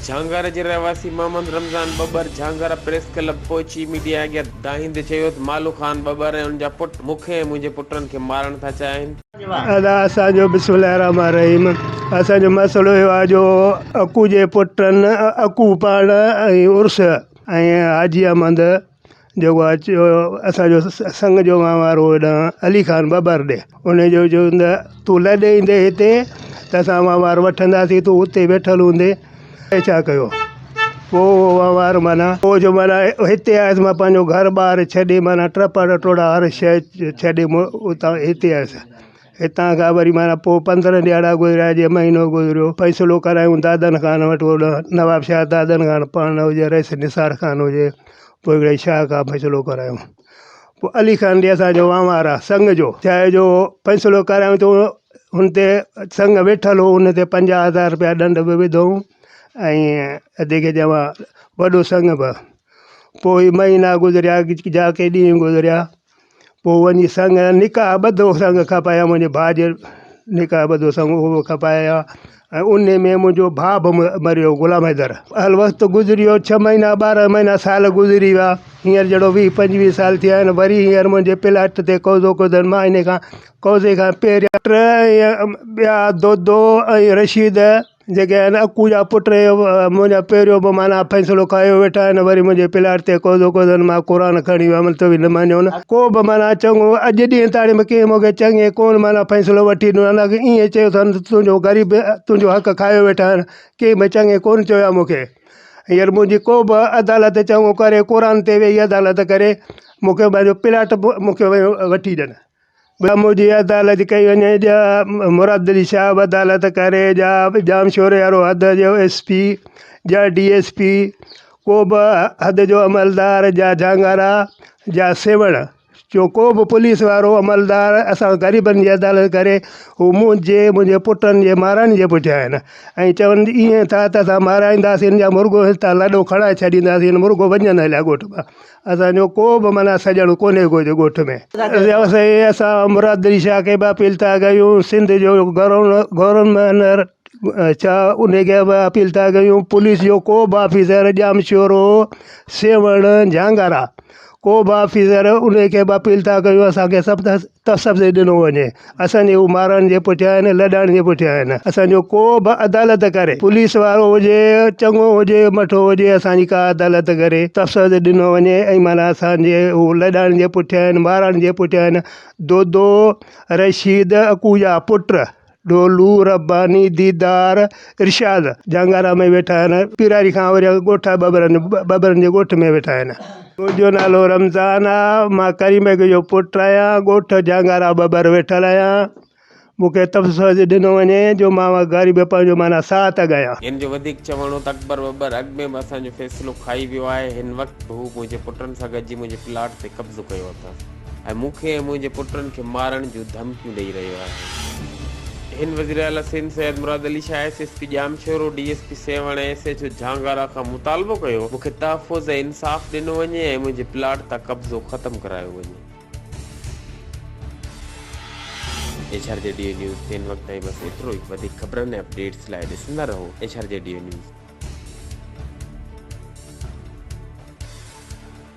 جهانگاري جي رهواسي محمد رمضان ٻٻر جهانگارا press club پهچي ميڊيا اڳيان دانهيندي چيو ته مالو خان ٻٻر ۽ ان جا پٽ مون کي ۽ منهنجي پٽن کي مارڻ ٿا چاهين. ادا اسان جو بسم الله الرحمٰن الرحيم اسان جو مسئلو اهو آهي جو اڪو جي پٽن اڪو پاڻ ۽ عرس ۽ حاجي احمد جيڪو آهي اسان جو سڱ جو وهنوار هو هيڏانهن علي خان ٻٻر ڏي ان جو چيو ته تون لڏي ايندين هتي ته اسان وهنوار وٺنداسين تون اتي ويٺل هوندين ۽ ڇا ڪيو پوء اهو وهنوار معنيٰ پوء جو معنيٰ هتي آيس مان پنهنجو گهر ٻار ڇڏي معنيٰ ٽپڙ ٽوڙا هر شيء ڇڏي اتان هتي آيس هتان کان وري معنيٰ پوء 15 ڏهاڙا گذريا جي مهينو گذريو فيصلو ڪرايون دادن خان وٽ هوڏانهن نواب شاهه دادن خان پاڻ هجي رئيس نثار خان هجي پوء هڪڙي شاهه کان فيصلو ڪرايون پوء علي خان ڏي اسان جو وهنوار آ سڱ جو ڇا جو فيصلو ڪرايون ته هن تي سڱ ويٺل هو ان تي 50,000 روپيا ڏنڊ به وڌائون ۽ ادي کي چوان وڏو سڱ به پوء مهينا گذريا جا ڪي ڏينهن گذريا پوء وڃي سڱ نڪاح ٻڌو سڱ کپايا منهنجي ڀاء جي نڪاح ٻڌو سڱ اهو به کپايا ۽ ان ۾ منهنجو ڀاء به مريو غلام حيدر. هل وقت گذري ويو ڇهه مهينا 12 مهينا سال گذري ويا هينئر جهڙو 20 25 سال ٿيا آهن وري هينئر منهنجي پلاٽ تي قبضو ڪيو اٿن مان ان کان قبضي کان پهريان ٽي ٻيا دودو ۽ رشيد جيڪي آهن اڪو جا پٽ منهنجا پهريون به معنيٰ فيصلو کايو ويٺا آهن وري منهنجي پلاٽ تي قبضو ڪيو اٿن مان قرآن کڻي ويم ته به نه مڃيو نه ڪو به معنيٰ چڱو اڄ ڏينهن تاڻي به ڪنهن مون کي چڱي ڪونه معنيٰ فيصلو وٺي ڏنو نه ائين چيو اٿن ته تنهنجو غريب تنهنجو حق کايو ويٺا آهن ڪنهن به چڱي ڪونه چيو آهي مون کي هينئر منهنجي ڪو به عدالت چڱو ڪري قرآن تي ويهي عدالت ڪري مون کي پنهنجو پلاٽ مون کي وٺي ڏين. يا منهنجي عدالت ڪئي وڃي جا مراد علي شاهه به عدالت ڪري جا ڄامشوري وارو حد جو ايس پي جا ڊي ايس پي ڪو به حد جو عملدار جا جهانگارا جا سيوهڻ جو ڪو به پوليس وارو عملدار اسان غريبن جي عدالت ڪري هو منهنجي منهنجي پٽن جي مارائڻ جي پٺيان آهن ۽ چون ائين ٿا ته اسان مارائينداسين يا مرڳو هتان لڏو کڻائي ڇڏينداسين مرڳو وڃن هليا ڳوٺ مان اسان جو ڪو به معنيٰ سڄڻ ڪونهي ڪو هتي ڳوٺ ۾. سائين اسان مراد علي شاهه کي به اپيل ٿا ڪيون سنڌ جو گورنر ڇا ان کي به اپيل ٿا ڪيون پوليس جو ڪو به آفيسر ڄامشورو سيوهڻ جهانگارا ڪو به آفيسر ان کي به اپيل ٿا ڪيون اسان کي سڀ تحفظ ڏنو وڃي اسان جي هو مارڻ جي پٺيان آهن لڏائڻ جي پٺيان آهن اسان جو ڪو به عدالت ڪري پوليس وارو هجي چڱو هجي مٺو هجي اسان جي ڪا عدالت ڪري تحفظ ڏنو وڃي ۽ معنيٰ اسان جي هو لڏائڻ جي پٺيان آهن مارڻ جي پٺيان آهن دودو رشيد اڪو جا پٽ ڍولو، رباني، ديدار، ارشاد جهانگارا ۾ ويٺا آهن. پيراري کان اوريان ڳوٺ آهي ٻٻرن، ٻٻرن جي ڳوٺ ۾ ويٺا آهن. منهنجو نالو رمضان آ، مان ڪريم بيگ جو پٽ آهيان، ڳوٺ جهانگارا ٻٻر ويٺل آهيان. مون کي تحفظ ڏنو وڃي جو مان غريب پنهنجو معنيٰ ساهه ته ڳايان. هن جو وڌيڪ چوڻ هو ته اڪبر ٻٻر اڳ ۾ به اسان جو فيصلو کائي ويو آهي، هن وقت به هو منهنجي پٽن سان گڏجي منهنجي پلاٽ تي قبضو ڪيو اٿس. ۽ مون کي ۽ منهنجي پٽن کي مارڻ جون ڌمڪيون ڏئي رهيو آهي. هن وزيراعليٰ Sindh Syed Murad Ali Shah, S S P Jamshoro, D S P Sehwan ۽ S H O Jhangara کان مطالبو ڪيو مون کي تحفظ ۽ انصاف ڏنو وڃي ۽ منهنجي پلاٽ تان قبضو ختم ڪرايو وڃي. ايڇ آر جي ڊي نيوز تي هن وقت تائين بس ايترو ئي وڌيڪ خبرن ۽ اپڊيٽس لاء ڏسندا رهو ايڇ آر جي ڊي نيوز.